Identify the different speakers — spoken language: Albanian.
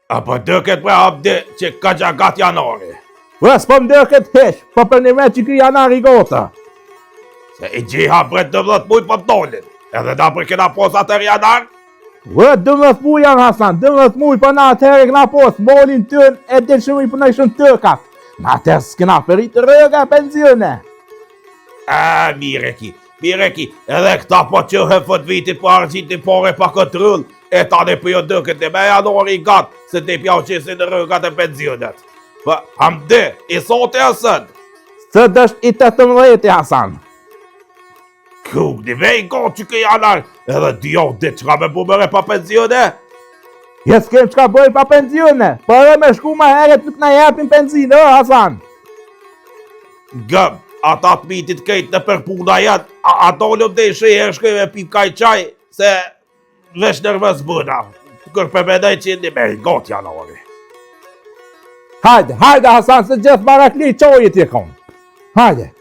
Speaker 1: A po duket bre Abdi që ka gjagat janari.
Speaker 2: Ue, s'po më duket hiç, po për një me që ky janar i gotë.
Speaker 1: Se i gjiha bre 12 muj po t'dolin. Edhe na bre kena pos atëherë janar.
Speaker 2: Ue, 12 muj janë Hasan, 12 muj, po na atëherë kena pos, molin tën e delshëm i punojshëm tëkat. Na atëherë s'kena prit rroga e penzione.
Speaker 1: A, mirë e ki, mirë e ki, edhe këta po që he fët vitit po argjit pare pa kontroll, e tani po ju duket me janari i gat, se te pjau qesin rrogat e penzionet. Po, Hamdi, i sote e sët?
Speaker 2: Sot është i 18 Hasan.
Speaker 1: Kuk, një me i gat që ke janar, edhe dy javë ditë çka me bu mere pa penzione?
Speaker 2: Ja s'kem çka bëj pa penzione, po edhe me shku ma herët nuk na japin penzinë, o Hasan.
Speaker 1: Gëm, ata të mitit krejt në përpuna janë, a, a dolëm dhe i sheherë shkoj me pip kaj çaj, se vesh nervoz bëna, kër për menoj që një me i got janari.
Speaker 2: Hajde, hajde Hasan, se gjithë marakli çojit je kon. Hajde.